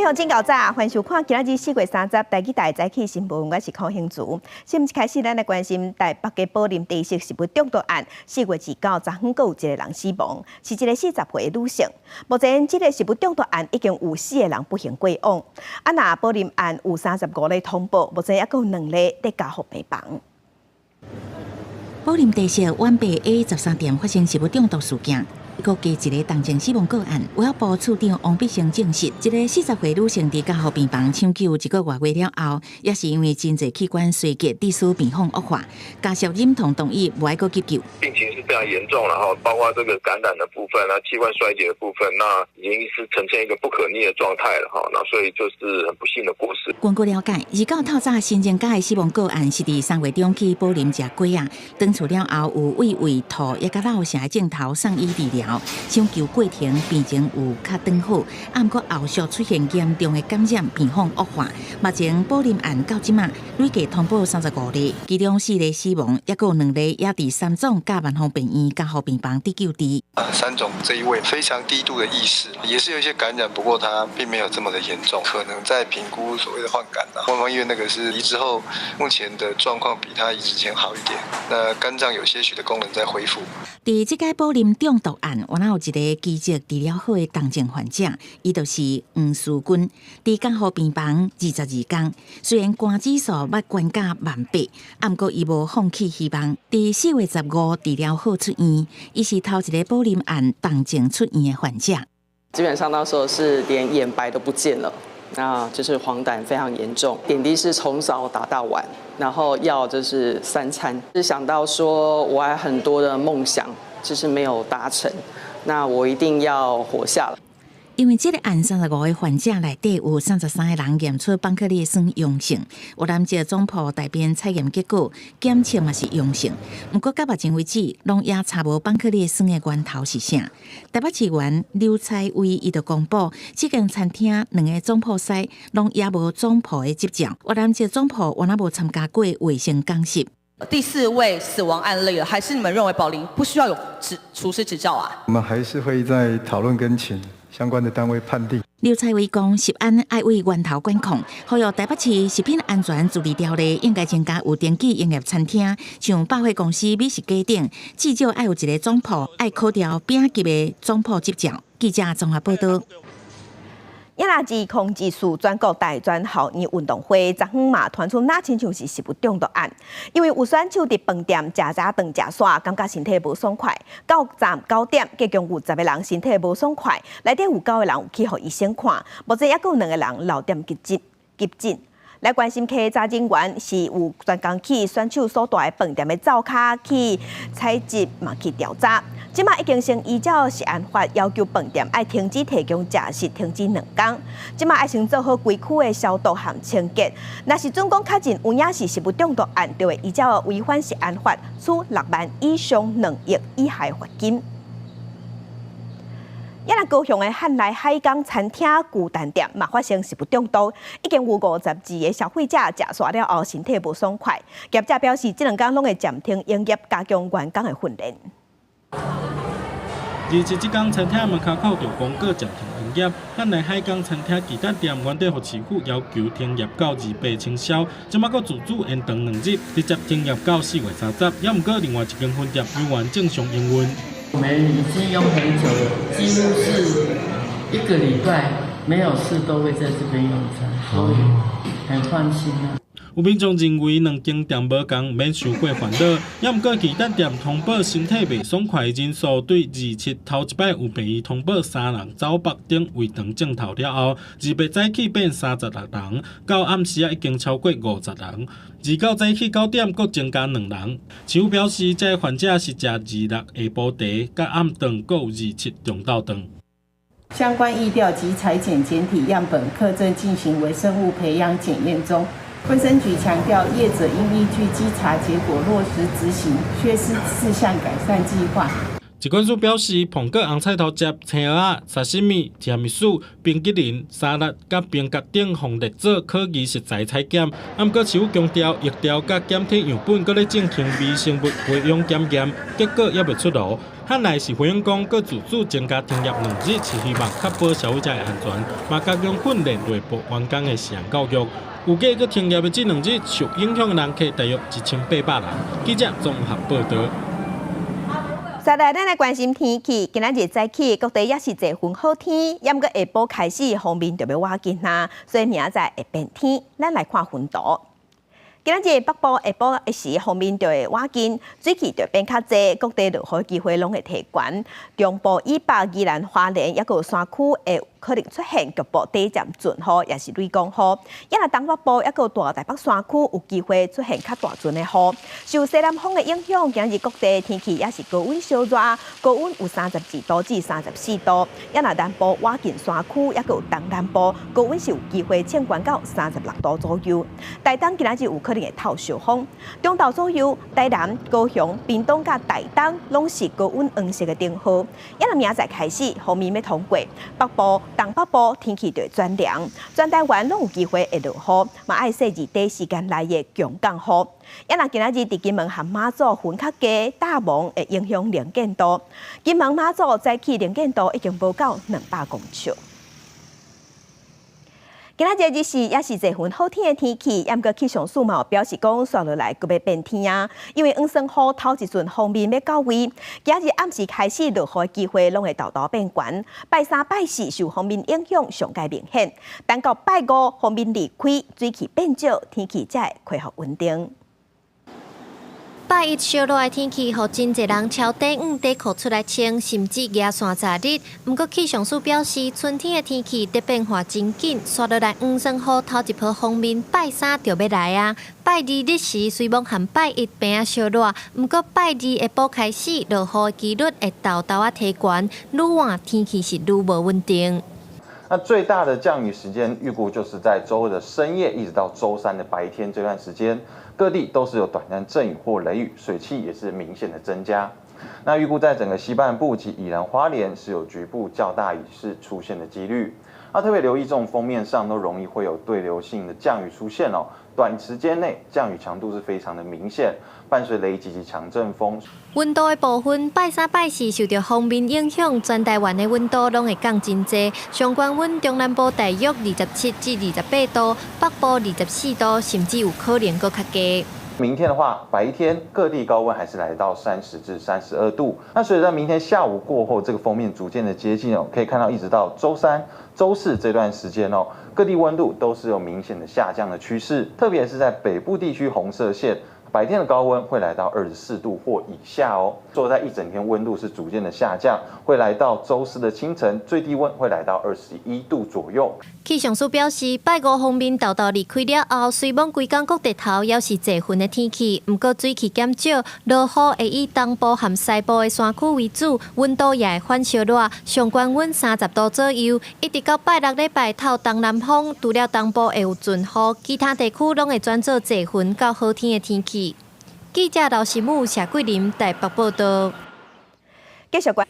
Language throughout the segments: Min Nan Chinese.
眾真𠢕早，歡迎收看今仔日4月30台語台早起新聞，我是柯興慈。新聞一開始，咱來關心台北嘅寶林茶室食物中毒案，4月29昨昏閣有一个人死亡，是一个40歲的女性。目前這个食物中毒案已經有四個人不幸過往。啊，若寶林案有35例通報，目前猶閣有兩例佇加護病房。寶林茶室晚八 A 13店發生食物中毒事件。閣加一个重症死亡個案，衛福部次長王必勝證實，一个40歲女性佇加護病房搶救一個外月了後，也是因為真濟器官衰竭，致使病況惡化，家屬忍痛同意無愛閣急救。病情是非常嚴重，然後包括這個感染的部分啊，器官衰竭的部分，那已經是呈現一個不可逆的狀態了哈，那所以就是很不幸的過世。根據了解，29透早新增加的死亡個案是佇3月中去寶林食粿仔，轉厝了後有畏胃吐，抑佮落瀉的症頭送醫治療。搶救過程病情有較轉好，啊，毋過後續出現嚴重的感染，病況惡化。目前寶林案到這馬累計通報35例，其中四例死亡，抑閣有兩例也佇三總佮萬芳病院加護病房佇救治。三總這一位非常低度的意識，也是有一些感染，不過他並沒有這麼的嚴重，可能在評估所謂的換肝啦。萬芳醫院那個是移植後，目前的狀況比他移植前好一點，那肝臟有些許的功能在恢復。佇這個寶林中毒案，原來有一个奇蹟治療好的重症患者，伊就是黃淑君，佇加護病房22天，雖然肝指數捌懸到18,000，啊，毋過伊無放棄希望。佇4月15治療好出院，伊是頭一个寶林案重症出院的患者。基本上那時候是連眼白都不見了，那就是黃疸非常嚴重，點滴是從早打到晚，然後藥就是三餐。是想到說我還很多的夢想，就是沒有達成，那我一定要活下來。因為這个案35個患者內底有33個人驗出邦克利酸陽性，越南籍總鋪大便採驗結果檢測嘛是陽性，毋過到目前為止，攏也查無邦克利酸的源頭是啥。台北市議員劉采薇伊就公布，這間餐廳兩个總鋪師攏也無總鋪的執照，越南籍總鋪原來無參加過衛生講習。第四位死亡案例了，還是你們認為寶林不需要有執廚師執照啊？我們還是會再討論跟請相關的單位判定。劉采薇講，食安愛為源頭管控，呼籲台北市食品安全治理條例應該增加有登記營業餐廳，像百貨公司、美食街等，至少愛有一个總鋪愛考著丙級的總鋪執照。記者綜合報道。也若是空二四全國大專校園運動會，昨昏嘛傳出若親像是食物中毒案，因為有選手佇飯店食早頓食煞，感覺身體無爽快。到站9點，共有10個人身體無爽快，內底有九個人有去予醫生看，目前猶閣有兩個人留踮急診急診。來關心稽查人員是有專工去選手所蹛的飯店的灶跤去採集嘛去調查，這馬已經先依照食安法要求飯店愛停止提供食食，停止2工。這馬愛先做好規區的消毒和清潔。若是準講確認有影是食物中毒案，就會依照違反食安法，處6萬以上2億以下罰金。也若高雄的漢來海港餐廳雞蛋店嘛發生食物中毒，已經有52個消費者食煞了後身體無爽快。業者表示，這兩工攏會暫停營業，加強員工的訓練。27這工餐廳門跤口就公告暫停營業。漢來海港餐廳雞蛋店原底予市府要求停業到28清消，這馬閣自主延長2日，直接停業到4月30。也毋過另外一間分店猶原正常營運。我們已經用很久了，幾乎是一個禮拜沒有事都會在這邊用餐，所以很放心啊。有民眾認為兩間店無仝，免傷過煩惱。也毋過雞蛋店通報身體袂爽快的人數，對27頭一擺有病院通報三人走腹頂胃腸症頭了後，28早起變36人，到暗時仔已經超過50人。29早起9點，閣增加兩人。市府表示，這个患者是食26下晡茶，佮暗頓閣有27中晝頓。相關疫調及採檢檢體樣本，可正進行微生物培養檢驗中。衛生局強調，業者應依據稽查結果落實執行缺失事項改善計劃。疾管署表示，蘋果、紅菜頭汁、青蚵仔、沙西米、提拉米蘇、冰激凌、沙律佮冰角等，予列做可疑食材採檢。毋過市府強調，疫調佮檢體樣本閣咧進行微生物培養檢驗，結果猶未出爐。漢內是回應講，閣自主增加停業2日，是希望確保消費者的安全，嘛加強訓練內部員工的食安教育。預計閣停業的這兩日，受影響的人客大約1800人。記者綜合報導。再來，咱來關心天氣。今仔日早起，各地猶是濟雲好天，猶毋過下晡開始，鋒面就欲倚近啦，所以明仔載會變天。咱來看雲圖。今仔日北部下晡的時，鋒面就會倚近，水汽就變較濟，各地落雨機會攏會提懸。中部以北、宜蘭花蓮猶閣有山區會可能出現局部短暫陣雨，抑是雷公雨。抑若東北部猶閣有大台北山區有機會出現較大陣的雨。受西南風的影響，今日各地天氣也是高溫燒熱，高溫有32度至34度。抑若南部倚近山區，猶閣有東南部高溫是有機會衝懸到36度左右。台東今仔日有可能會透小風，中晝左右，台南、高雄、屏東佮台東攏是高溫黃色的燈號。抑若明仔載開始，鋒面欲通過北部、東北部天氣就會轉涼，全台灣攏有機會會落雨，嘛愛細緻短時間內的強降雨。抑若今仔日佇金門和馬祖雲較低，大霧會影響能見度。金門馬祖早起能見度已經無到200公尺。今仔日日時猶是濟雲好天的天氣，毋過氣象署嘛有表示講，紲落來閣欲變天啊！因為黃酸雨頭一陣鋒面欲到位，今仔日暗時開始落雨的機會攏會沓沓變懸。拜三、拜四受鋒面影響上蓋明顯，等到拜五鋒面離開，水汽變少，天氣才會恢復穩定。拜一燒熱的天氣，予真濟人超短褲短褲出來穿，甚至舉傘遮日。毋過氣象署表示，春天的天氣佇變化真緊，紲落來黃酸雨頭一波鋒面，拜三就欲來啊。拜二日時雖罔和拜一般仔燒熱，毋過拜二下晡開始落雨的幾率會沓沓仔提懸，愈晚天氣是愈無穩定。那最大的降雨時間預估就是在週二的深夜，一直到週三的白天這段時間，各地都是有短暫陣雨或雷雨，水汽也是明顯的增加。那預估在整個西半部及宜蘭花蓮是有局部較大雨勢出現的幾率。那特別留意這種鋒面上都容易會有對流性的降雨出現哦，短時間內降雨強度是非常的明顯，伴隨雷擊及強陣風。溫度的部分，拜三、拜四受著鋒面影響，全台灣的溫度攏會降真濟。上懸溫中南部大約27至28度，北部24度，甚至有可能閣較低。明天的話，白天各地高溫還是來到30至32度。那隨着明天下午過後，這個鋒面逐漸的接近哦，可以看到一直到週三、週四這段時間哦，各地溫度都是有明顯的下降的趨勢，特別是在北部地區紅色線。白天的高溫會來到24度或以下哦，坐在一整天溫度是逐漸的下降，會來到週四的清晨最低溫會來到21度左右。氣象署表示，拜五鋒面沓沓離開了後，雖罔規工各地頭猶是濟雲的天氣，毋過水汽減少，落雨會以東部和西部的山區為主，溫度也會反燒熱，上懸溫30度左右。一直到拜六禮拜透東南風，除了東部會有陣雨，其他地區攏會轉做濟雲到好天的天氣。記者劉新武、謝桂林台北報導。繼續關，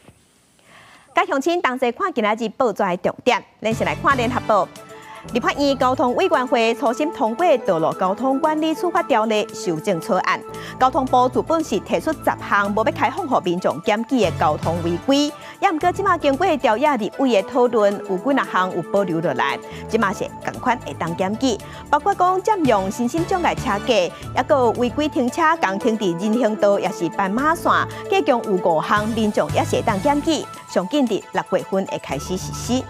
佮鄉親同齊看今仔日報紙的重點，咱先來看聯合報。立法院交通委員會初審通過《道路交通管理處罰條例》修正草案。交通部原本是提出10項無欲開放予民眾檢舉的交通違規，猶毋過這馬經過朝野立委的討論，有幾若項有保留落來，這馬是仝款會當檢舉，包括講佔用身心障礙車格，猶閣違規停車、仝停佇人行道，抑是斑馬線，計共有五項民眾也是會當檢舉，上緊佇6月份會開始實施。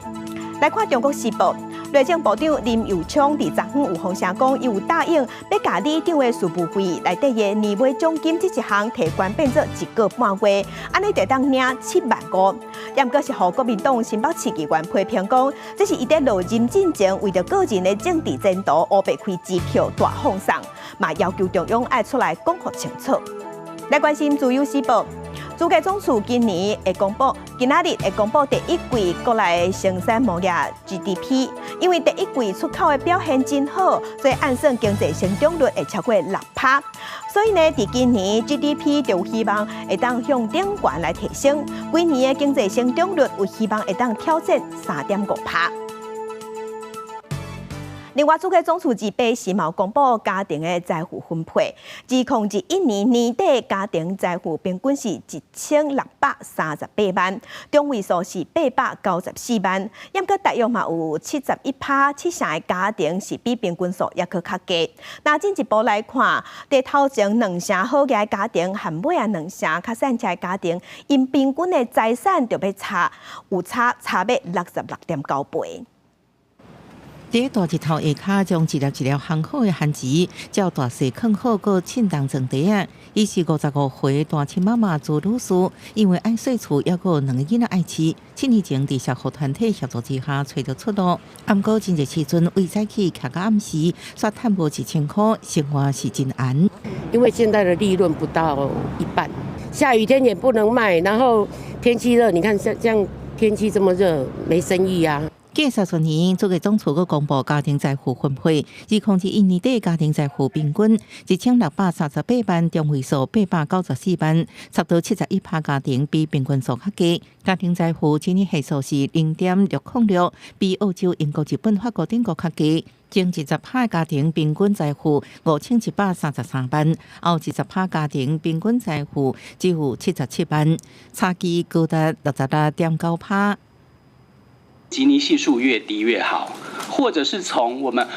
來看《中國時報》。內政部長林右昌佇昨昏有放聲講，伊有答應欲共里長的事務費內底的年尾獎金這一項提懸變做一個半月，按呢就會當領7萬5。猶毋過是予國民黨新北市議員批評講，這是伊佇落任進前為著個人的政治前途，烏白開支票大放送，嘛要求中央愛出來講予清楚。來關心《自由時報》。主計總處今年會公布，今仔日會公布第一季國內生產貿易 GDP，因為第一季出口的表現真好，所以按算經濟成長率會超過6趴。所以呢，佇今年 GDP 就有希望會當向頂懸來提升，幾年的經濟成長率有希望會當挑戰3.5趴。另外，主計總處28時嘛公布家庭的財富分配，2021年年底家庭財富平均是1638萬，中位數是894萬，毋過大約嘛有71趴七成的家庭是比平均數猶閣較低。那進一步來看，佇頭前兩成好額的家庭和尾仔兩成較散赤的家庭，𪜶平均的財產就欲差有差差欲66.9倍。佇大日頭下跤，將一粒一粒烘好的番薯，照大細囥好，閣稱重裝袋仔。伊是55歲單親媽媽朱女士，因為愛細厝，猶閣有兩個囡仔愛飼。7年前佇社福團體協助之下，揣著出路。毋過真濟時陣，為早起徛到暗時，煞趁無1000箍，生活是真難。因為現在的利潤不到一半，下雨天也不能賣，然後天氣熱，你看像這樣天氣這麼熱，沒生意啊。過30年，主計總處閣公布家庭財富分配，2021年底家庭財富平均1638萬，中位數894萬，差不多71趴家庭比平均數較低。家庭財富基尼係數是0.606，比澳洲、英國、日本、法國等國較低。前20趴家庭平均財富5133萬，後20趴家庭平均財富只有77萬，差距高達66.9趴。吉尼係數越低越好，或者是從我們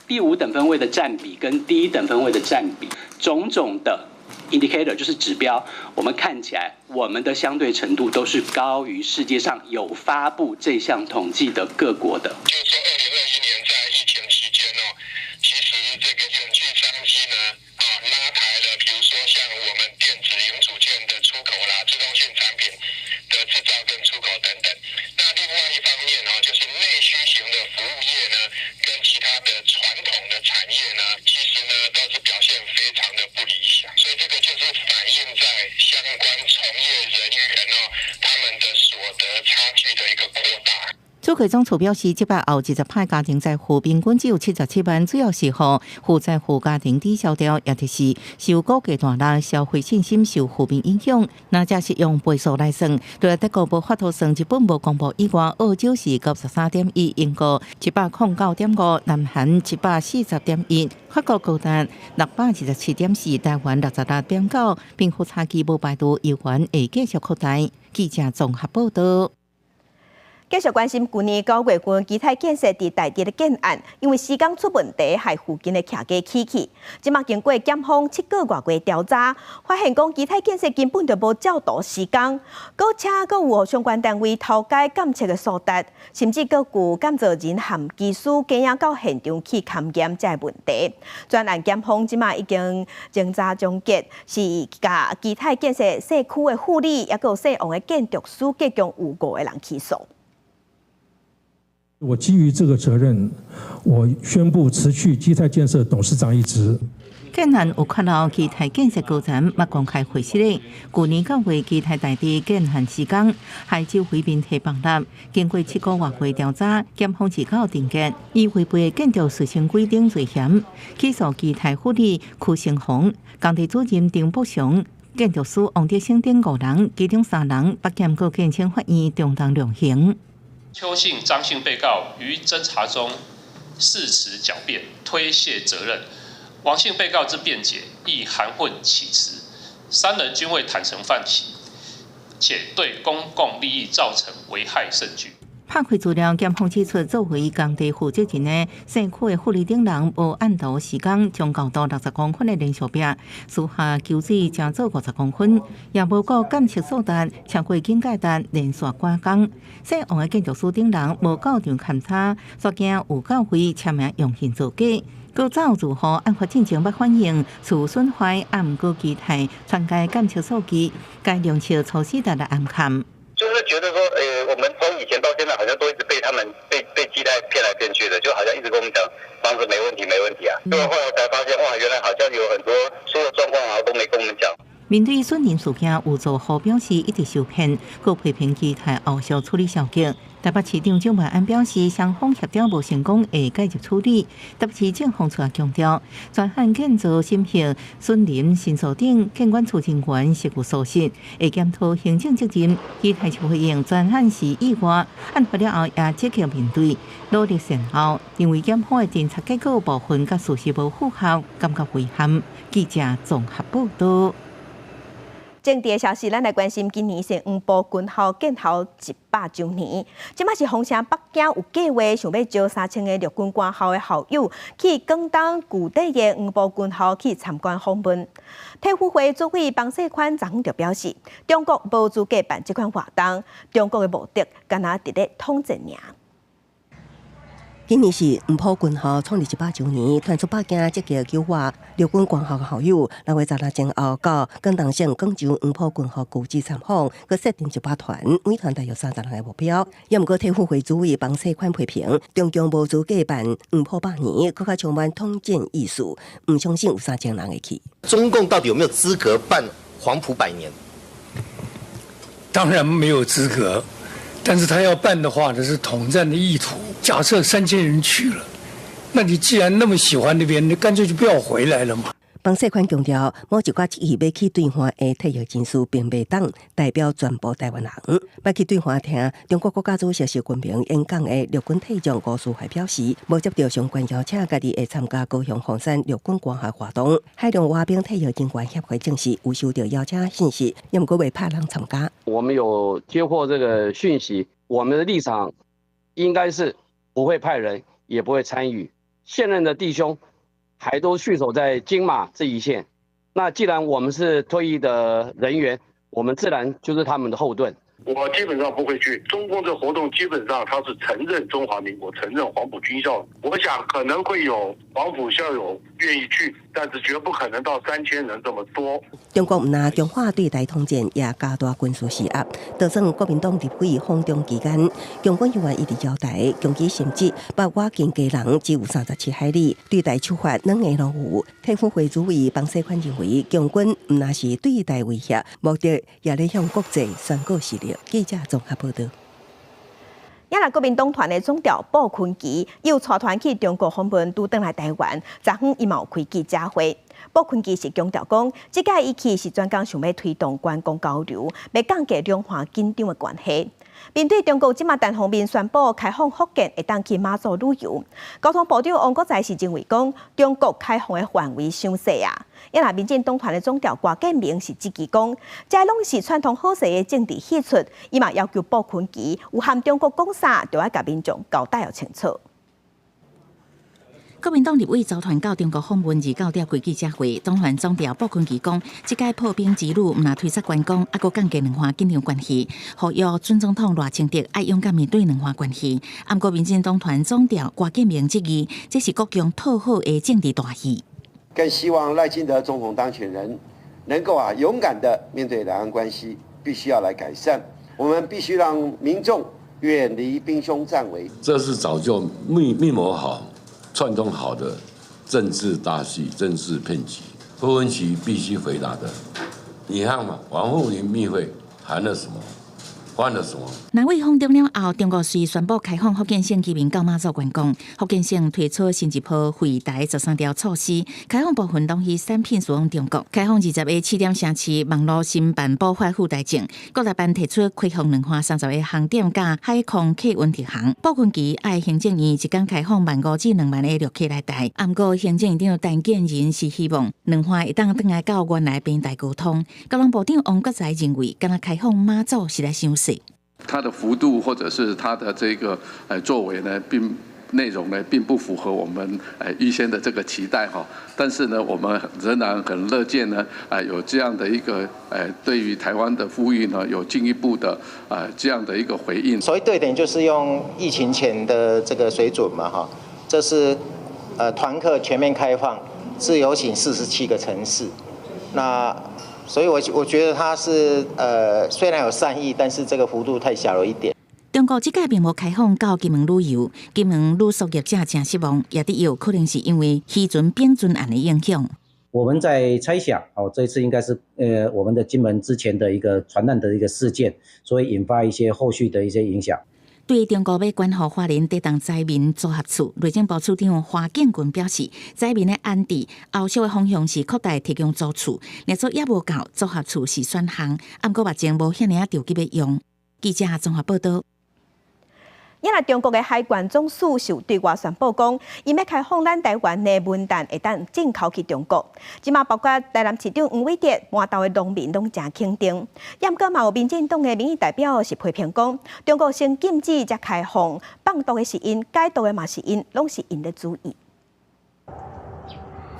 第五等分位的佔比跟第一等分位的佔比，種種的 indicator 就是指標，我們看起來我們的相對程度都是高於世界上有發布這項統計的各國的。就是說，2021年在疫情期間哦，其實這個遠距商機呢，啊拉抬了，比如說像我們電子零組件的出口啦，自動性產品的製造跟出口等等。那另外一方面哦，就是內需型的服務業呢，跟其他的傳統的產業呢，其實呢都是表現非常的不理想。所以這個就是反映在相關從業人員哦，他們的所得差距的一個擴大。主計總處表示，這擺後20趴家庭財富平均只有77萬，主要是予負債戶家庭抵消掉，也就是受股價大落、消費信心受負面影響。若這是用倍數來算，除了德國無法度算，日本無公布以外，澳洲是93.1，英國109.5，南韓140.1，法國高達627.4，台灣66.9，貧富差距無排除猶原會繼續擴大。記者綜合報道。繼續關心舊年9月份基泰建設佇大直的建案，因為施工出問題，害附近的徛家起去。這馬經過檢方7個外月調查，發現講基泰建設根本就無照圖施工，閣且閣有相關單位偷改檢測的數值，甚至閣有監造人和技師加入到現場去勘驗這个問題。專案檢方這馬已經偵查終結，是共基泰建設社區的副理，抑閣有姓王的建築師，共有五個人起訴。我基於這個責任，我宣布辭去基泰建設董事長一職。建案有缺漏，基泰建設高層嘛公開回釋咧。舊年9月，基泰大直建案施工，害周圍面體崩塌。經過7個外月調查，檢方29定結，以違背建築師生規定罪嫌，起訴基泰副理柯成宏、工地主任丁博雄、建築師王德勝等五人，其中三人被檢告建請法院重重量刑。邱姓、張姓被告於偵查中誓詞狡辯、推卸責任，王姓被告之辯解亦含混其辭，三人均未坦承犯行，且對公共利益造成危害甚巨。拍開資料，檢方指出，作為工地負責人的社區的副理等人無按圖施工，將高度60公分的連續壁，私下求水加做50公分，也無顧檢測數值超過警戒值，連續趕工。姓王的建築師等人無到場勘查，煞驚有教會簽名用刑造假。閣走如何案發進前捌反映厝損壞，啊，毋過基泰篡改檢測數據，該量測初始值來暗崁。就是覺得說，我們從以前到現在，好像都一直被他們被基泰騙來騙去的，就好像一直跟我們講房子沒問題，沒問題啊。結果後來才發現，哇，原來好像有很多出了狀況啊，都沒跟我們講。面對損鄰事件，吳祖浩表示一直受騙，閣批評基泰後續處理消極。台北市長蔣萬安表示，雙方協調無成功，會介入處理。台北市政風處也強調，專案建造審核損鄰申訴頂建管處人員實有疏失，會檢討行政責任。基泰就回應專案是意外，案發了後也積極面對，努力善後，認為檢方的偵查結果部分佮事實無符合，感覺遺憾。記者綜合報道。政治的消息，咱來關心今年是黃埔軍校建校100週年。這擺是風聲北京有計劃想欲招3000個陸軍官校的校友去廣東舊底的黃埔軍校去參觀訪問。退輔會主委方世寬昨昏就表示，中國無資格辦這款活動，中國的目的敢若佇咧統戰爾。今年是黃埔軍校創立100週年，傳出北京積極揪挖陸軍官校的校友，6月16前後到廣東省廣州黃埔軍校舊址參訪，閣設定100團，每團大約30人的目標。也毋過退輔會主委方世寬批評，中共無資格辦黃埔百年，閣較充滿統戰意思，毋相信有3000人會去。中共到底有沒有資格辦黃埔百年？當然沒有資格，但是他要辦的話，這是統戰的意圖。假設3000人去了，那你既然那麼喜歡那邊，你乾脆就不要回來了嘛。方世寬強調，某一寡執意欲去對岸的退役人士，並袂當代表全部台灣人。欲去對岸聽中國國家主席習近平演講的陸軍退將吳思懷表示，無接到相關邀請，家己會參加高雄鳳山陸軍官校活動。海陸外兵退役人員協會證實有收到邀請信息，也毋過未派人參加。我們有接獲這個訊息，我們的立場應該是不會派人，也不會參與。現任的弟兄還都駐守在金馬這一線。那既然我們是退役的人員，我們自然就是他們的後盾。我基本上不會去。中共這活動基本上他是承認中華民國，承認黃埔軍校。我想可能會有黃埔校友願意去，但是絕不可能到3000人這麼多。中國毋但強化對台統戰，也加大軍事施壓。就算國民黨立委訪中期間，共軍人員一直交代，攻擊甚至北外近基隆只有37海里，對台處罰兩個攏有。退輔會主委方世寬認為，共軍毋但是對台威脅，目的也咧向國際宣告實力。記者綜合報道。也來國民黨團的總召傅崐萁，有帶團去中國訪問，拄轉來台灣，昨昏伊嘛有開記者會。傅崐萁是強調講，這擺伊去是專工想欲推動觀光交流，欲降低兩岸緊張的關係。面對中國這馬單方面宣布開放福建會當去馬祖旅遊，交通部長王國材是認為講，中國開放的範圍傷細啊。也若民進黨團的總召郭建明是質疑講，這攏是串通好勢的政治戲出，伊嘛要求傅崐萁有和中國講啥，就愛共民眾交代予清楚。國民黨立委組團到中國訪問，29點開記者會，黨團總召傅崐萁講，這擺破冰之旅毋但推捒觀光，猶閣降低兩岸緊張關係，呼籲準總統賴清德愛勇敢面對兩岸關係。毋過民進黨團總召郭建明質疑，這是國共套好的政治大戲。更希望賴清德總統當選人能夠勇敢的面對兩岸關係，必須要來改善。我們必須讓民眾遠離兵凶戰危。這是早就密謀好、串通好的政治大戲、政治騙局。傅崐萁必須回答的。你看嘛，王滬寧密會談了什麼？換了什麼？南委訪中了後，中國遂宣布開放福建省居民到馬祖觀光。福建省推出新一波惠台13條措施，開放部分農漁產品輸往中國，開放20個試點城市網路申辦補發赴台證。國台辦提出開放兩岸30個航點佮海空客運直航。傅崐萁愛行政院一工開放1.5至2萬個陸客來台。毋過行政院長陳建仁是希望兩岸會當轉來到原來平台溝通。交通部長王國材認為，敢若開放馬祖實在傷細。它的幅度或者是它的這個作為呢，並內容呢並不符合我們預先的這個期待哈。但是呢，我們仍然很樂見呢，有這樣的一個對於台灣的呼籲呢，有進一步的這樣的一個回應。所謂對等就是用疫情前的這個水準嘛哈，這是團客全面開放，自由行47個城市，那。所以我覺得他是雖然有善意，但是這個幅度太小了一點。中國這擺並無開放到金門旅遊，金門旅宿業者誠失望，也佇有可能是因為漁船平津案的影響。我們在猜想，哦，這次應該是，我們的金門之前的一個船難的一個事件，所以引發一些後續的一些影響。對中國欲關予花蓮地動災民組合厝，內政部處長華建群表示，災民的安置後續的方向是擴大提供租厝，若說猶無夠，組合厝是選項，毋過目前無遐爾仔著急欲用。記者綜合報道。因為中國的海關總署就對外宣布講，𪜶欲開放咱台灣的文旦會當進口去中國。這馬包括台南市長黃偉哲、麻豆的農民攏誠肯定。毋過嘛有民進黨的民意代表是批評講，中國先禁止才開放，放毒的是𪜶，解毒的嘛是𪜶，攏是𪜶的主意。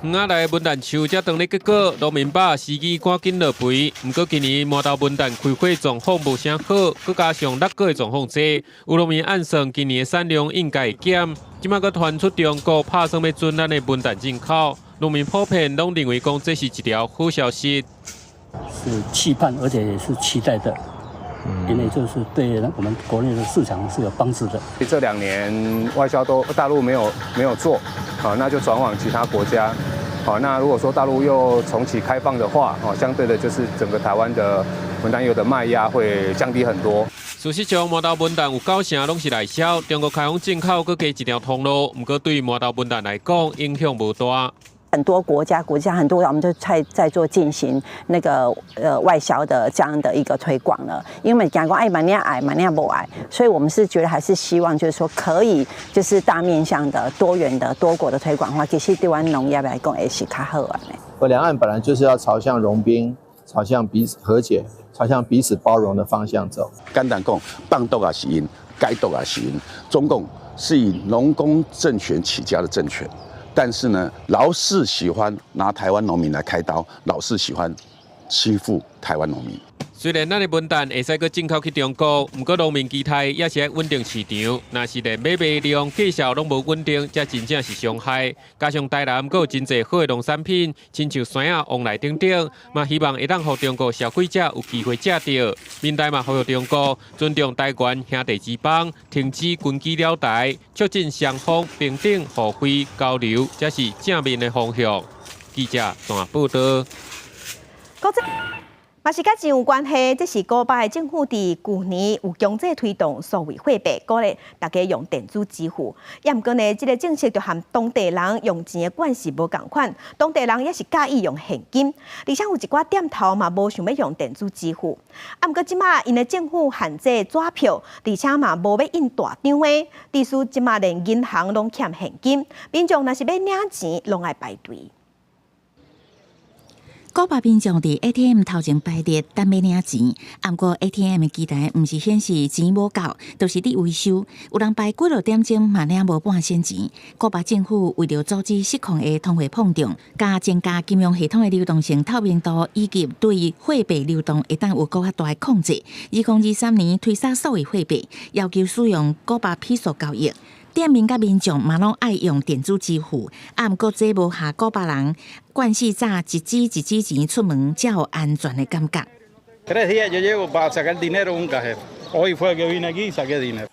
園仔內的文旦樹才當咧結果，農民伯時機趕緊落肥。毋過今年麻豆文旦開花狀況無啥好，閣加上落果的狀況濟，有農民按算今年的產量應該會減。這馬閣傳出中國拍算欲准咱的文旦進口，農民普遍攏認為講這是一條好消息。是期盼，而且也是期待的，因為就是對我們國內的市場是有幫助的。這2年外銷都大陸沒有做，好，那就轉往其他國家。好，那如果說大陸又重啟開放的話，哦，相對的就是整個台灣的文旦柚的賣壓會降低很多。事實上，麻豆文旦有九成攏是內銷，中國開放進口閣加一條通路，毋過對麻豆文旦來講影響無大。很多國家、國家很多，我們就在做進行那個外銷的這樣的一個推廣了。因為講過愛嘛你愛嘛你無愛，所以我們是覺得還是希望就是說可以就是大面向的、多元的、多國的推廣的話，其實對阮農業來講也是較好的。我兩岸本來就是要朝向融冰、朝向彼此和解、朝向彼此包容的方向走。簡單講，放毒也是𪜶，解毒也是𪜶。中共是以農工政權起家的政權。但是呢，老是喜歡拿台灣農民來開刀，老是喜歡欺負台灣農民。雖然咱的文旦會使閣進口去中國，毋過農民期待也是愛穩定市場。若是連買賣量、價數攏無穩定，這真正是傷害。加上台南閣有真濟好的農產品，親像酸仔、黃梨等等，嘛希望會當予中國消費者有機會食著。民代嘛呼籲中國尊重台灣兄弟之邦，停止軍機繞台，促進雙方平等互惠交流，才是正面的方向。記者綜合報道。嘛是佮錢有關係，這是古巴的政府佇舊年有強制推動數位貨幣，鼓勵大家用電子支付。也毋過呢，這個政策就和當地人用錢的慣勢無仝款，當地人也是佮意用現金，而且有一寡店頭嘛無想欲用電子支付。啊，毋過這馬𪜶的政府限制紙票，而且嘛無欲印大張的，致使這馬連銀行攏欠現金，民眾若是欲領錢，攏愛排隊。古巴民眾佇 ATM 頭前排列等欲領錢，毋過 ATM 的機台毋是顯示錢無夠，就是佇維修。有人排幾落點鐘嘛領無半仙錢。古巴政府為著阻止失控的通貨膨脹，佮增加金融系統的流動性透明度，以及對貨幣流動會當有閣較大的控制。2023年推捒數位貨幣，要求使用古巴披索交易。店面佮民眾嘛攏愛用電子支付，啊，毋過這無合古巴人慣勢紮一支一支錢出門，才有安全的感覺。 3 días yo llevo para sacar dinero un cajero. Hoy fue que vine aquí y saqué dinero.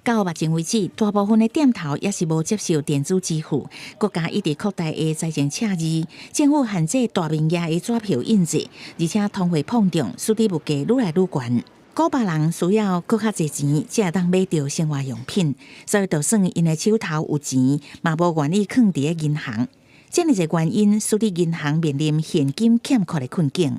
到目前為止，大部分的店頭猶是無接受電子支付。國家一直擴大的財政赤字，政府限制大面額的紙票印製，而且通貨膨脹，使得物價愈來愈懸。古巴人需要閣較濟錢，才會當買著生活用品，所以就算𪜶的手頭有錢，嘛無願意囥佇咧銀行。這爾濟原因，使得銀行面臨現金欠缺的困境。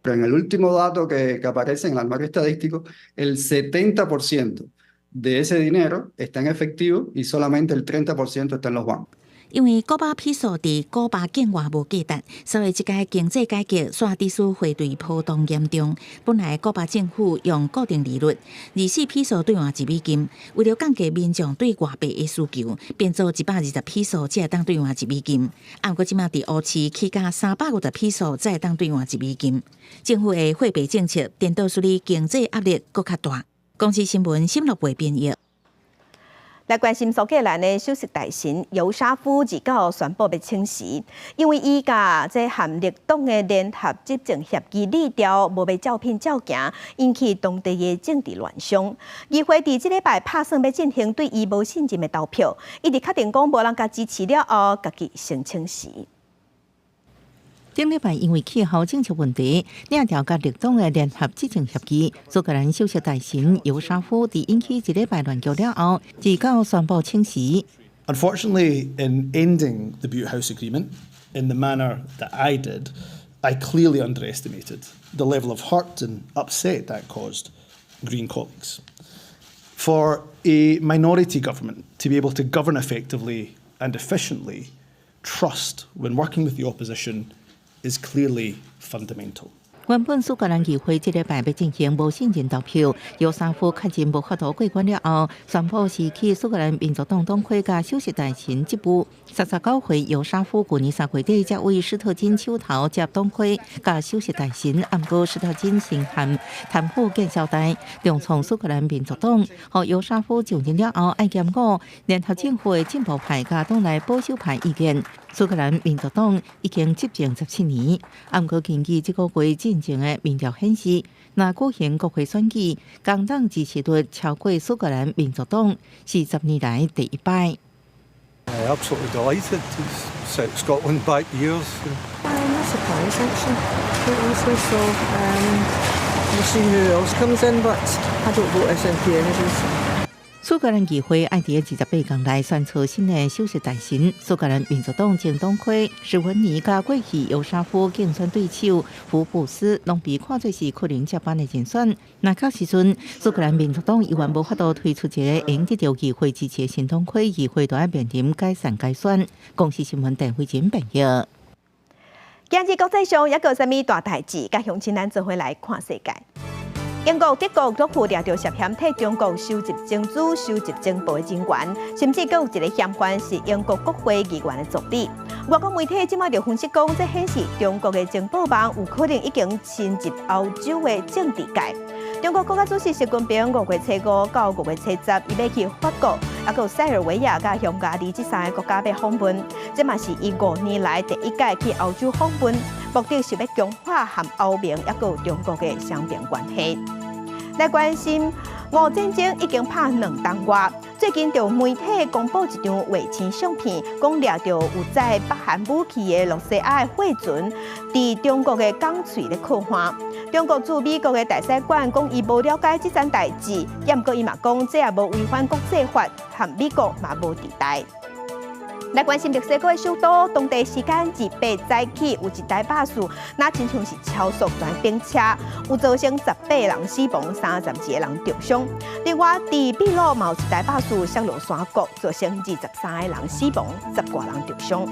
Pero en el último dato que aparece en el armario estadístico, el 70% de ese dinero está en efectivo y solamente el 30% está en los bancos. 因為古巴披索佇古巴境外無價值，所以這個經濟改革煞致使匯兌波動嚴重。本來古巴政府用固定利率24披索兌換1美金，為著降低民眾對外幣的需求，變做120披索才會當兌換1美金。啊，毋過這馬佇烏市起價350披索才會當兌換1美金。政府的貨幣政策顛倒使得經濟壓力閣較大。公視新聞沈樂培編譯。來關心蘇格蘭的首相大臣尤沙夫29宣布欲請辭，因為伊佮這和綠黨的聯合執政協議擬調無欲照片照行，引起當地的政治亂象。議會佇這禮拜拍算欲進行對伊無信任的投票，伊佇確定講無人共支持了後，家己先請辭。頂禮拜因為氣候政策問題，領調佮綠黨的聯合執政協議。蘇格蘭首相大臣尤沙夫佇引起一禮拜亂局了後，自到宣布請辭。 Unfortunately, in ending the Bute House Agreement in the manner that I did, I clearly underestimated the level of hurt and upset that caused Green colleagues. For a minority government to be able to govern effectively and efficiently, trust when working with the opposition is clearly fundamental. 原本蘇格蘭議會這禮拜欲進行無信任投票，尤沙夫確認無法度過關了後，宣布辭去蘇格蘭民族黨黨魁佮首席大臣職務。39歲尤沙夫舊年3月底才為斯特金手頭接黨魁佮首席大臣，毋過斯特金身陷貪腐見消代，重創蘇格蘭民族黨。予尤沙夫就任了後，愛兼顧聯合政府的進步派佮黨內保守派意見。蘇格蘭民族黨已經執政17年，毋過根據這個月進行的民調顯示，若舉行國會選舉，工黨支持率超過蘇格蘭民族黨，是10年來第一擺。 Absolutely delighted to set Scotland back years. I'm not surprised actually, quite honestly. So we'll see who else comes in, but I don't vote SNP anyway. So. 蘇格蘭議會愛佇28天內選出新的首相大臣。蘇格蘭民族黨前黨魁史文尼佮過去尤沙夫競選對手福布斯，攏被看做是可能接班的人選。若到時陣，蘇格蘭民族黨猶原無法度推出一个會得著議會支持的新黨魁，議會就愛面臨解散改選。公視新聞鄧慧珍編譯。今日國際上猶閣有啥物大代誌？佮鄉親咱做伙來看世界。英國、德國都有掠著涉嫌替中國收集情資、收集情報的人員，甚至閣有一个嫌犯是英國國會議員的助理。外國媒體這擺就分析講，這顯示中國的情報網有可能已經侵入歐洲的政治界。中國國家主席習近平5月初5到5月初10，伊欲去法國、猶閣有塞爾維亞佮匈牙利這三个國家欲訪問，這嘛是伊5年來第一擺去歐洲訪問，目的是欲強化和歐盟猶閣有中國的雙邊關係。來關心，俄戰爭已經拍2冬外，最近就媒體公布一張衛星相片，講掠著有載北韓武器的露西亞的貨船，佇中國的港喙咧靠岸。中國駐美國的大使館講，伊無了解這件代誌，毋過伊嘛講，這也無違反國際法，和美國嘛無敵態。來關心墨西哥的首都，當地時間28早起有一台巴士，若親像是超速跩冰車，有造成18人死亡，32个人著傷。另外，佇秘魯嘛有一台巴士摔落山谷，造成23个人死亡，十外人著傷。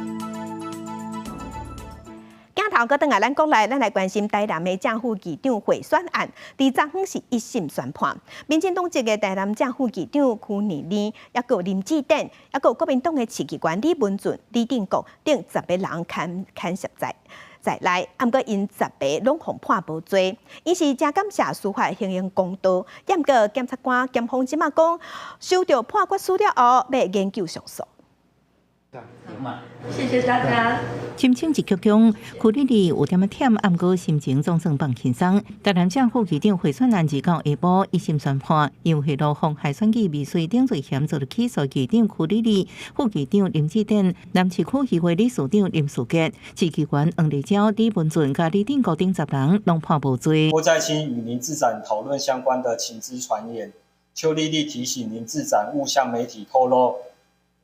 鏡頭閣轉來咱國內，咱來關心台南的正副議長賄選案，佇昨昏是一審宣判。民進黨籍的台南正副議長區妮妮，猶閣有林志典，猶閣有國民黨的市議員李文俊、李定國等10个人牽涉在內，毋過𪜶10个攏予判無罪。𪜶是誠感謝司法行用公道，毋過檢察官、檢方這馬講，收著判決書了後，欲研究上訴。謝謝大家。深深一鞠躬，區莉莉有點仔忝，毋過心情總算放輕鬆。台南正副議長賄選案29下晡一審宣判，因賄賂妨害選舉未遂等罪嫌遭著起訴議長區莉莉、副議長林志典、南市區議會理事長林士傑、市議員黃麗嬌、李文俊佮李定國等10人攏判無罪。郭在清與林志展討論相關的情資傳言，邱莉莉提醒林志展勿向媒體透露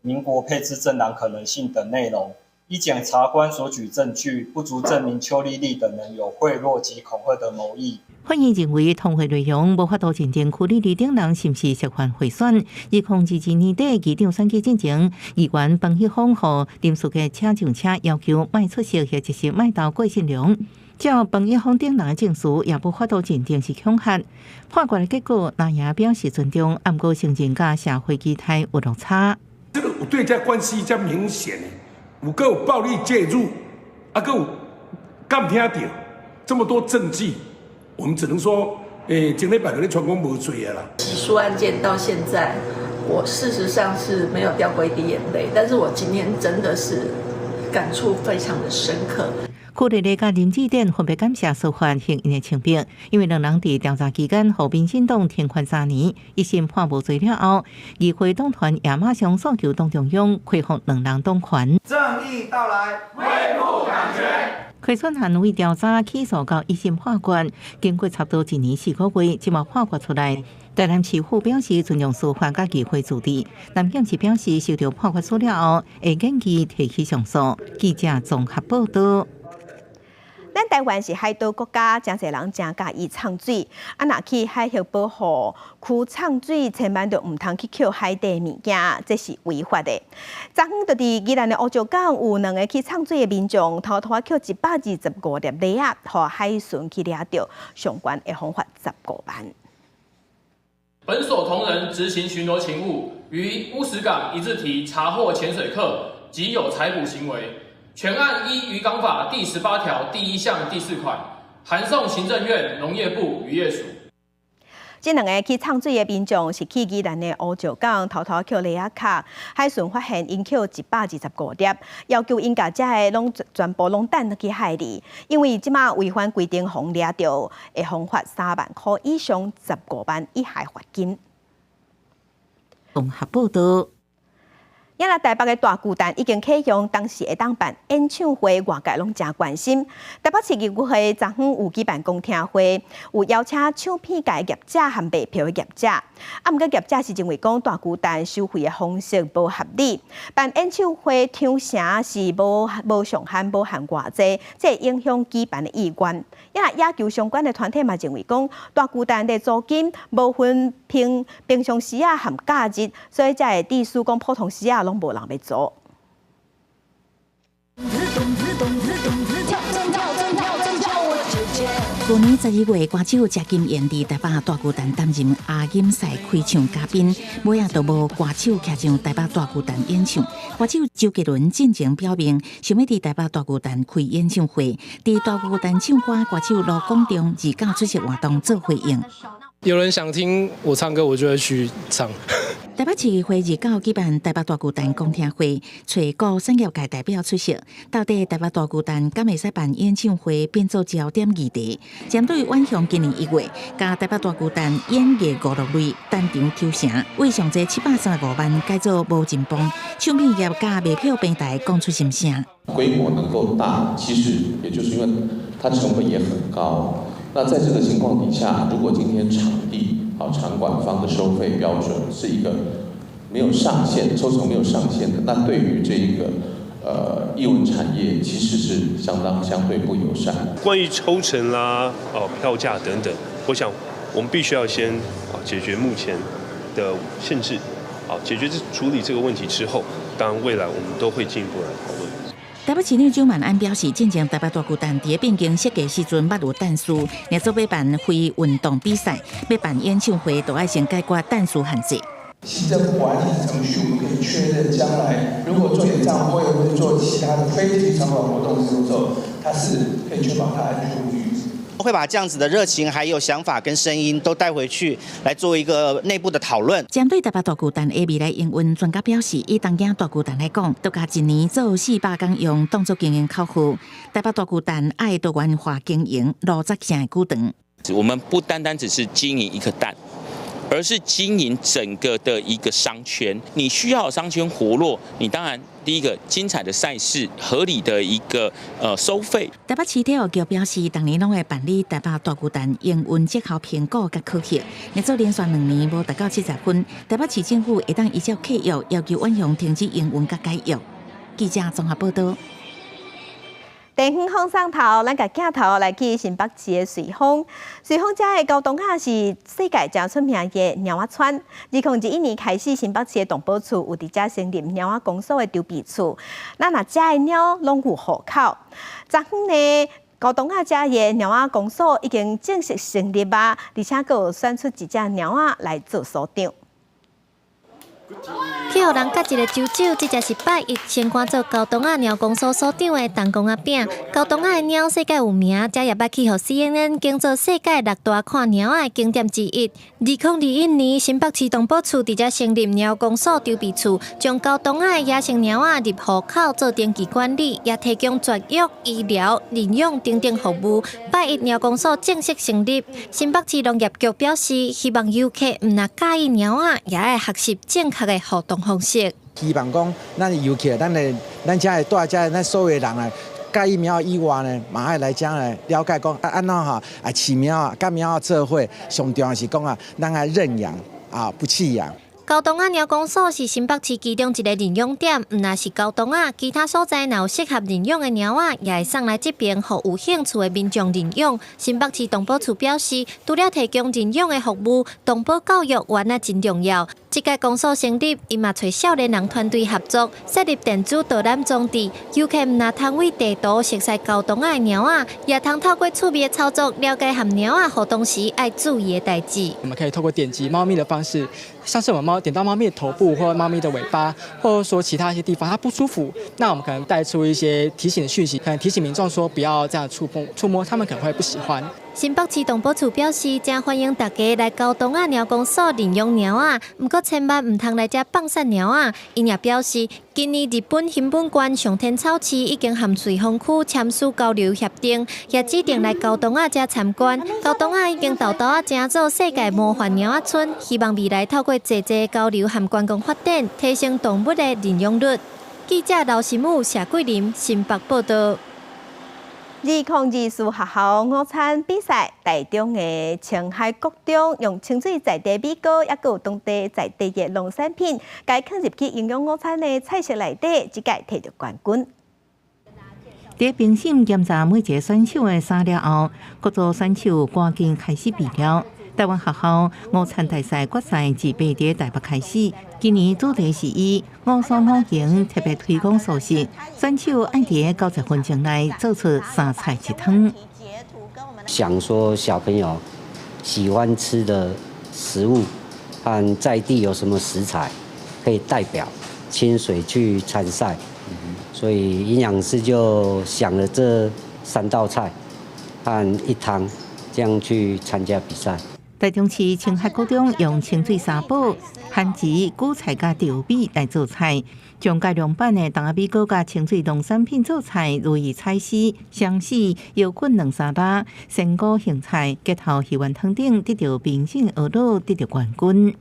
民國配置政黨可能性等內容。依檢察官所舉證據不足證明邱莉莉等人有賄賂及恐嚇的謀意。法院認為通話內容無法度認定區莉莉等人是毋是涉犯賄選。2022年底議長選舉進前，議員彭一峰予林士傑請上車，要求莫出席或者是莫投郭信良。照彭一峰等人的證詞，也無法度認定是恐嚇。判決的結果，藍營表示尊重，毋過承認佮社會期待有落差。這個有對這關係遮明顯的，有閣有暴力介入，啊，閣有監聽著這麼多證據，我們只能說，前禮拜佇咧傳講無罪的啦。起訴案件到現在，我事實上是沒有掉過一滴眼淚，但是我今天真的是感觸非常的深刻。區莉莉佮林志典分別感謝司法還𪜶的清白，因為兩人佇調查期間，予民進黨停權3年，一審判無罪了後，議會黨團也馬上訴求黨中央恢復兩人黨權。正義到來，恢復黨權。柯選案為調查起訴到一審法官，經過差不多一年4個月，這馬判決出來。台南市府表示尊重司法佮議會自治，南縣市表示收到判決書了後，會建議提起上訴。記者綜合報道。咱台灣是海島國家，誠濟人誠佮意藏水。啊，若去海峽保護區藏水，千萬就毋通去抾海底物件，這是違法的。昨昏就佇宜蘭的烏石港，有兩個去藏水的民眾，偷偷抾125粒螺仔，予海巡去掠著，上懸會予罰15萬。本所同仁執行巡邏勤務，於烏石港一字堤查獲潛水客及有採捕行為。全案依漁港法第18條第1項第4款，函送行政院農業部漁業署。這兩个去藏水的民眾是去宜蘭的烏石港偷偷抾螺仔殼，海巡發現𪜶抾125粒，要求𪜶共遮个攏全部攏擲去海裡，因為這馬違反規定，予掠著，會予罰3萬箍以上15萬以下罰金。綜合報道。也若台北的大巨蛋已經啟用，當時會當辦演唱會，外界攏誠關心。台北市議會昨昏有舉辦公聽會，有邀請唱片界業者和賣票的業者。啊，毋過業者是認為講大巨蛋收費的方式無合理，辦演唱會抽成是無上限、無限偌濟，這會影響舉辦的意願。也若野球相關的團體嘛認為講大巨蛋的租金無分平常時仔和假日，所以才會致使講普通時仔攏無人欲租。去年12月，歌手謝金燕佇台北大巨蛋擔任亞錦賽開唱嘉賓，尾仔就無歌手徛上台北大巨蛋演唱。歌手周杰倫進前表明，想欲佇台北大巨蛋開演唱會，佇大巨蛋唱歌，歌手盧廣仲二九出席活動做回應。有人想聽我唱歌，我就會去唱。台北市議會二九舉辦台北大巨蛋公聽會，揣各產業界代表出席。到底台北大巨蛋敢會使辦演唱會，變做焦點議題。針對遠雄今年1月，共台北大巨蛋演藝娛樂類單場抽成，為上濟735萬改做無人幫，唱片業佮賣票平台講出心聲。規模能夠大，其實也就是因為它成本也很高。那在這個情況底下，如果今天場地啊場館方的收費標準是一個沒有上限，抽成沒有上限的，那對於這一個藝文產業其實是相當相對不友善。關於抽成啦、票價等等，我想我們必須要先解決目前的限制，解決這處理這個問題之後，當然未來我們都會進一步來討論。台北市長蔣萬安表示，進前台北大巨蛋佇變更設計時陣，捌有但書，若做欲辦非運動比賽，欲辦演唱會，都愛先解決但書限制。行政管理程序，我們可以確認將來如果做演唱會或者做其他的非體育場館活動的時候，它是可以確保它安全無虞。會把這樣子的熱情、還有想法跟聲音都帶回去，來做一個內部的討論。針對台北大巨蛋的未來營運，專家表示，以東京大巨蛋來講，都共一年做400工用，當作經營較好。台北大巨蛋愛多元化經營，邏輯性的舉動。我們不單單只是經營一顆蛋，而是經營整個的一個商圈。你需要商圈活絡，你當然第一個精彩的賽事，合理的一個收費。台北市體育局表示，逐年攏會辦理台北大巨蛋營運績效評估佮考核，若做連續2年無達到70分，台北市政府會當依照契約要求遠雄停止營運佮解約。記者綜合報道。地方放送頭，咱共鏡頭來去新北市的瑞豐。瑞豐遮的高洞仔是世界誠出名的貓仔村。2021年開始，新北市的動保處有佇遮成立貓仔公所的籌備處。咱若遮的貓攏有戶口。昨昏呢，高洞仔遮的貓仔公所已經正式成立啊，而且閣有選出一隻貓仔來做所長。去予人佮一个揪揪，這隻是拜一升官做高洞仔貓公所所長的陳公仔餅。高洞仔的貓世界有名，這也捌去予 CNN 揀做世界六大看貓仔的景點之一。2021年，新北市動保處佇遮成立貓公所籌備處，將高洞仔的野生貓仔入戶口做登記管理，也提供絕育、醫療、認養等等服務。拜一貓公所正式成立，新北市農業局表示，希望遊客毋但佮意貓仔，也愛學習正確的互動方式。希望講，咱遊客，咱的咱遮的蹛遮，咱所有的人啊，佮意猫以外呢，嘛愛來遮來了解講啊按怎吼啊飼貓啊，佮貓仔做伙，上重要是講啊，咱愛認養啊，不棄養。高洞仔貓公所是新北市其中一个認養點，毋但是高洞仔，其他所在若有適合認養的貓仔，也會送來這邊，予有興趣的民眾認養。新北市動保處表示，除了提供認養的服務，動保教育原來真重要。這屆公所成立，伊嘛揣少年人團隊合作，設立電子導覽裝置，遊客毋但通為地圖熟悉高洞仔的貓仔，也通透過趣味的操作，了解和貓仔互動時愛注意的代誌。我們可以透過點擊貓咪的方式，像是我們貓點到貓咪的頭部或貓咪的尾巴，或者說其他一些地方它不舒服，那我們可能帶出一些提醒的訊息，可能提醒民眾說不要這樣觸碰、觸摸，他們可能會不喜歡。新北市動保處表示，誠歡迎大家來高洞仔貓公所認養貓仔，毋過千萬毋通來遮放散貓仔。𪜶也表示，今年日本熊本縣上天草市已經和瑞芳區簽署交流協定，也指定來高洞仔遮參觀。高洞仔已經沓沓仔成做世界模範貓仔村，希望未來透過濟濟交流和觀光發展，提升動物的認養率。記者劉新武、謝桂林新北報道。2024學校午餐比賽，台中的清海國中用清水在地米糕，抑閣有當地在地的農產品，共囥入去營養午餐的菜色內底，這屆提著冠軍。佇評審檢查每一个選手的衫了後，各組選手趕緊開始備料。台灣學校午餐大賽決賽自八佇台北開始，今年主題是以五蔬五行特別推廣素食，選手愛佇90分鐘內做出三菜一湯。想說小朋友喜歡吃的食物和在地有什麼食材可以代表清水去參賽，所以營養師就想了這三道菜和一湯，這樣去參加比賽。台中市清海國中用清水三寶、番薯、韭菜佮稻米來做菜，將改良版的筒仔米糕佮清水農產品做菜，如意菜絲、雙喜、搖滾卵沙拉、鮮菇蕶菜，結頭魚丸湯頂得著評審學樂得著冠軍。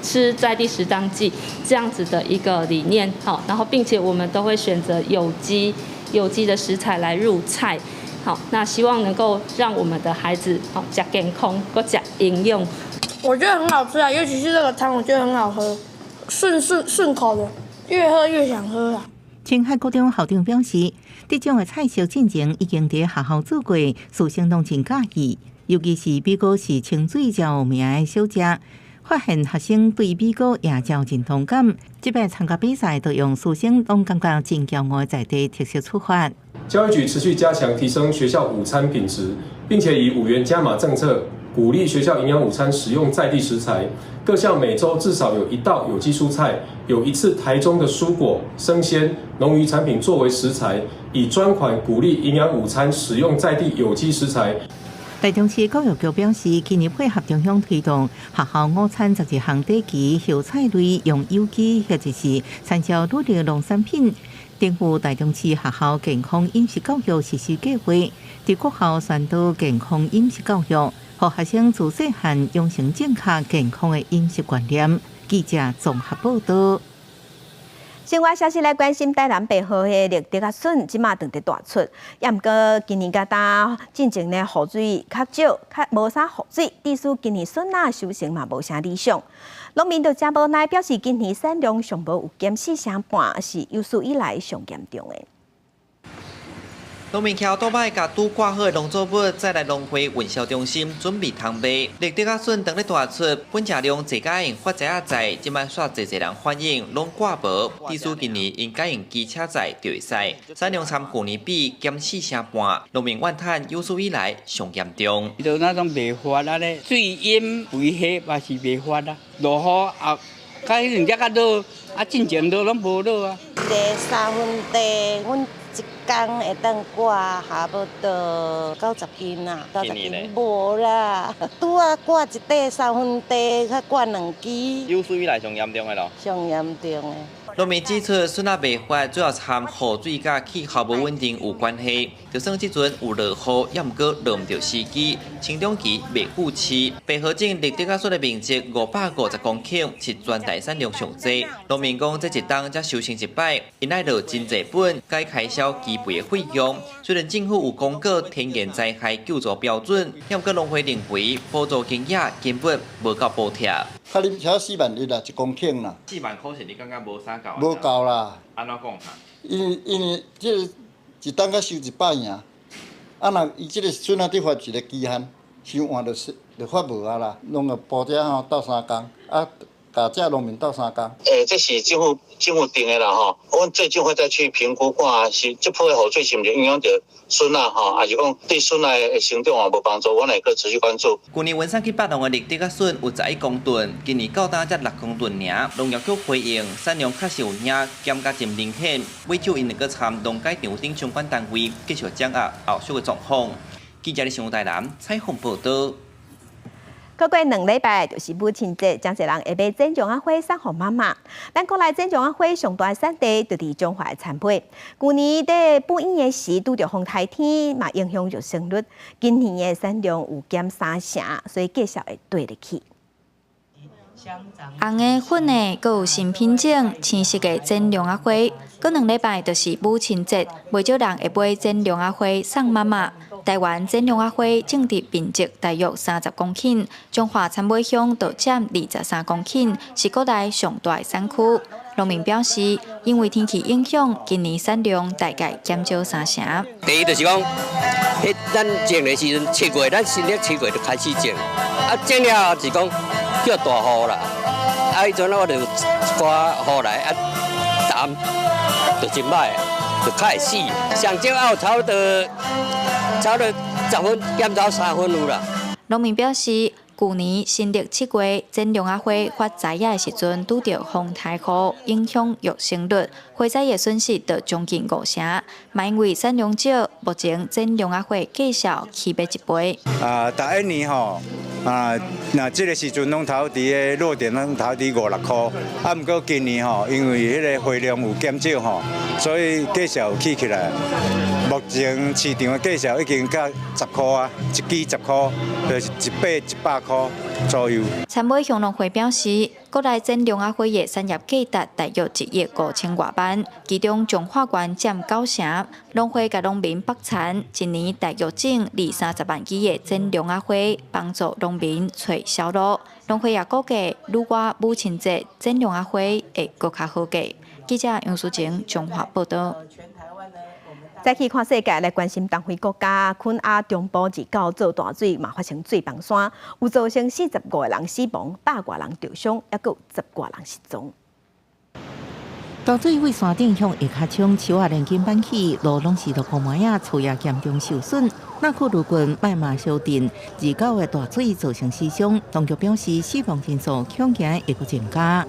吃在地食當季這樣子的一個理念，好，然後並且我們都會選擇有機的食材來入菜。好，那希望能夠讓我們的孩子好食健康，閣食營養。我覺得很好吃啊，尤其是這個湯，我覺得很好喝，順順順口的，越喝越想喝啊。清海國中校長表示，這種的菜色進前已經佇學校做過，師生攏真佮意。尤其是米糕是清水誠有名的小食，發現學生對米糕也誠有認同感。這擺參加比賽，就用師生攏感覺真驕傲的在地特色出發。教育局持續加強提升學校午餐品質，並且以5元加碼政策鼓勵學校營養午餐使用在地食材。各校每週至少有一道有機蔬菜，有一次台中的蔬果、生鮮、農漁產品作為食材，以專款鼓勵營養午餐使用在地有機食材。台中市教育局表示，今年配合中央推動學校午餐12項底旗葉菜類用有機或者是產銷履歷農產品。政府台中市學校健康飲食教育實施計劃，佇國校宣導健康飲食教育，予學生自細漢養成正確健康的飲食觀念。記者綜合報道。新聞消息來關心台南白河的綠竹仔筍，這馬正佇大出，也毋過今年佮今進前呢雨水較少，較無啥雨水，致使今年筍仔收成嘛無啥理想。農民就誠無奈表示，今年產量上無有減四成半，是有史以來上嚴重的。農民騎歐多擺共拄掛好的農作物，載來農會運銷中心準備通賣。綠竹仔筍當咧大出，本食量濟甲用發財仔載，這擺煞濟濟人反映攏掛無。致使今年𪜶改用機車載就會使，產量參舊年比減四成半，農民怨嘆有史以來上嚴重。就那種袂發啊咧，水淹肥彼嘛是袂發啊，落雨啊，較彼陣才較落，啊進前落攏無落啊。這三分地，阮一工會當割差不多90斤啊，90斤無啦，拄仔割一塊三分地，才割兩支。有史以來上嚴重的咯。上嚴重的。農民指出，筍仔袂發主要是和雨水佮氣候無穩定有關係。就算這陣有落雨，也毋過落毋著時機，生長期袂赴飼。白河鎮綠竹仔筍的面積550公頃，是全台產量上濟。農民講，這一冬才收成一擺，𪜶愛落真濟本，該開銷基肥的費用。雖然政府有公告天然災害救助標準，也毋過農會認為補助金額根本無夠補貼。較恁才4萬一啦，1公頃啦。4萬塊是你感覺無啥夠？無夠啦。按怎講？因為這個一冬才收一擺爾，啊若伊這個筍仔佇發一個期限，收完就發無啊啦，攏會補這吼鬥相共，啊，共這農民鬥相共。欸，這是政府定的啦吼，阮最終會再去評估看是這波的雨水是毋是影響著筍仔吼，抑是講對筍仔的成長也無幫助，阮會閣持續關注。舊年雲山去北農的綠竹仔筍有11公噸，今年到今才6公噸爾。農業局回應，產量確實有影減甲真明顯，尾酒𪜶會閣參農改場等相關單位繼續掌握後續的狀況。記者李台南採訪報道。閣過2禮拜就是母親節，真濟人會買剪绒仔花送予媽媽。咱國內剪絨仔花上大產地就佇彰化田尾。舊年佇布雨的時拄著風颱天，嘛影響著生率。今年的產量有減三成，所以價數會綴入去。紅的、粉的，閣有新品種、青色的剪絨仔花。閣2禮拜就是母親節，袂少人會買剪絨仔花送媽媽。台灣剪絨仔花種植面積大約30公頃，彰化田尾鄉就佔23公頃，是國內上大的產區。農民表示，因為天氣影響，今年產量大概減少三成。第一就是講，彼咱種的時陣7月，咱新曆7月就開始種，啊種了後是講叫大雨啦，啊彼陣我就一寡雨來啊，淡就真歹，就較會死。上少也有差不多10分減到3分有啦。農民表示，舊年新曆7月剪絨仔花發栽仔的時陣，拄著風颱雨，影響育成率，花材的損失就將近五成。嘛因為產量少，目前剪絨仔花價數起碼一倍。啊，逐一年吼，啊，若這個時陣攏頭佇個落點攏頭佇五六箍，啊，毋過今年吼，因為彼個花量有減少吼，所以價數有起起來。目前市場的價數已經到10箍啊，一支10箍，就是一把100箍左右。田尾鄉農會表示，國內剪絨仔花的產業價值大約1億5千外萬，其中彰化縣佔九成。農會共農民縛田，一年大約種二三十萬支的剪絨仔花，幫助農民揣銷路。農會也估計，愈倚母親節，剪絨仔花會閣較好價。記者楊淑晴彰化報道。再去看世界來關心東非國家，肯亞中部29做大水，嘛發生水崩山，有造成45個人死亡，百外人著傷，抑閣有十外人失蹤。大水對山頂向下跤衝，樹仔連根拔起，路攏是落雨糜仔，厝也嚴重受損。納庫魯郡麥馬小鎮29的大水造成死傷，當局表示死亡人數恐驚會閣增加。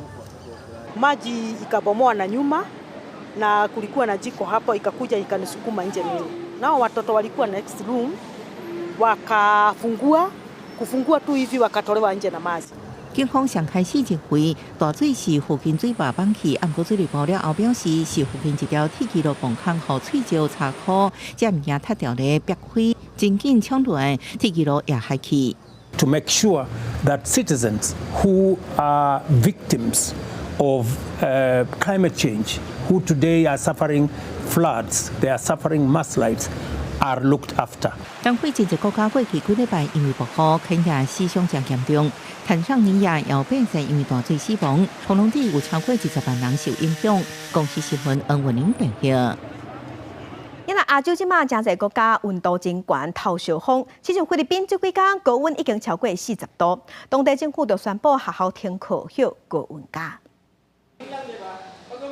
Maji ikabomoa na nyuma na kulikuwa na jiko hapo, ikakuja ikanisukuma nje mimi. Nao watoto walikuwa next room, wakafungua kufungua tu hivi wakatolewa nje na maji。警方上開始認為大水是附近水壩崩去，毋過水利部了後表示是附近一條鐵枝路崩空予碎石插箍，這物件塌掉咧煏開，真緊衝落來，鐵枝路也害去。 To make sure that citizens who are victims of climate change, who today are suffering floods, they are suffering mudslides, are looked after. 東非真濟國家過去幾禮拜因為暴雨，肯亞死傷誠嚴重，坦桑尼亞也變成因為大水死亡，布隆迪有超過20萬人受影響。公視新聞黃文玲報道。因為亞洲這馬誠濟國家溫度真懸，頭燒風，親像菲律賓這幾工高溫已經超過40度，當地政府就宣布學校停課，予高溫假。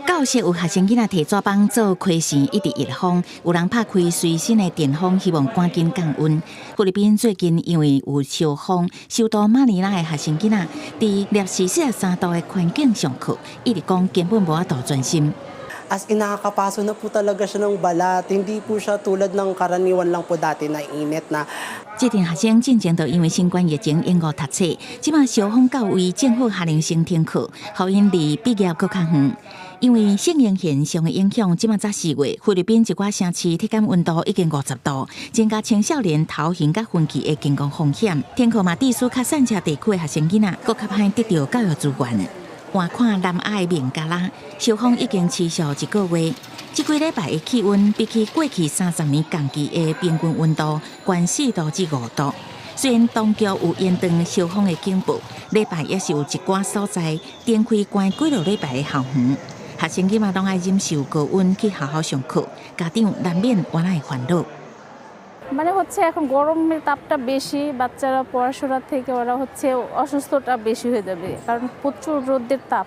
教室有學生囡仔提紙板做開扇，一直熱風，有人拍開隨身的電風，希望趕緊降溫。菲律賓最近因為有燒風，首都馬尼拉的學生囡仔佇攝氏43度的環境上課，一直講根本無法度專心。 As in, nakakapaso na po talaga siya ng balat. Hindi po siya tulad ng karaniwan lang po dati na init na. 這陣學生進前就因為新冠疫情延誤讀冊，這馬燒風到位，政府下令先停課，予𪜶離畢業閣較遠。因為聖嬰現象的影響，這馬才4月，菲律賓一寡城市體感溫度已經50度，增加青少年頭型佮昏去的健康風險。天氣嘛，致使較散赤地區的學生囡仔，閣較歹得著教育資源。換看南亞的孟加拉，燒風已經持續一個月。這幾禮拜的氣溫比起過去30年同期的平均溫度，懸4度至5度。雖然當局有延長燒風的警報，禮拜也是有一寡所在展開關幾落禮拜的校園。學生囡仔攏愛忍受高溫去學校上課，家長難免原來煩惱。 মানে হচ্ছে এখন গরমের তাপটা বেশি, বাচ্চারা পড়াশোনা থেকে ওরা হচ্ছে অসুস্থটা বেশি হয়ে যাবে, কারণ প্রচুর রোদের তাপ।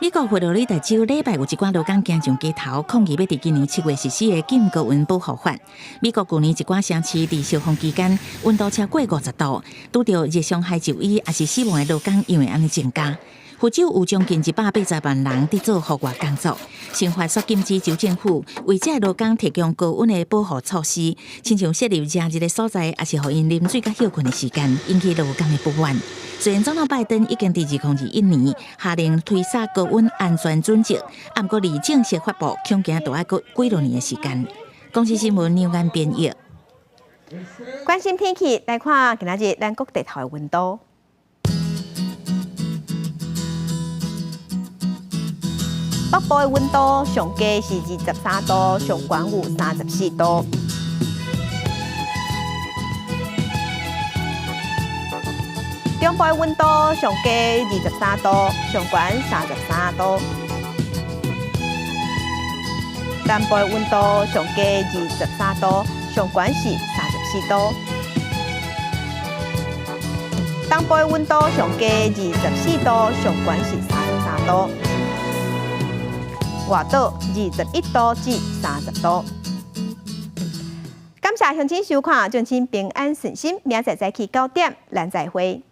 美國佛羅里達州禮拜有一寡勞工行上街頭抗議，欲佇今年7月實施的禁高溫保護法。美國舊年一寡城市佇燒風期間溫度超過50度，拄著熱傷害就醫抑是死亡的勞工因為按呢增加。佛州有將近180萬人佇做戶外工作，新法煞禁止州政府為這個勞工提供高溫的保護措施，親像設立遮熱的所在，抑是予𪜶啉水佮歇睏的時間，引起勞工的不滿。雖然總統拜登已經佇2021年下令推捒高溫安全準則，毋過離正式發布，恐驚都愛閣幾落年的時間。公視新聞劉安編譯。關心天氣，來看今仔日咱各地頭的溫度。北部的溫度上低是23度，上懸有34度。中部的溫度上低23度，上懸33度。南部的溫度上低23度，上懸是34度。東部的溫度上低24度，上懸是33度。外島21度至30度。感謝鄉親收看，祝親平安順心，明仔載早起9點，咱再會。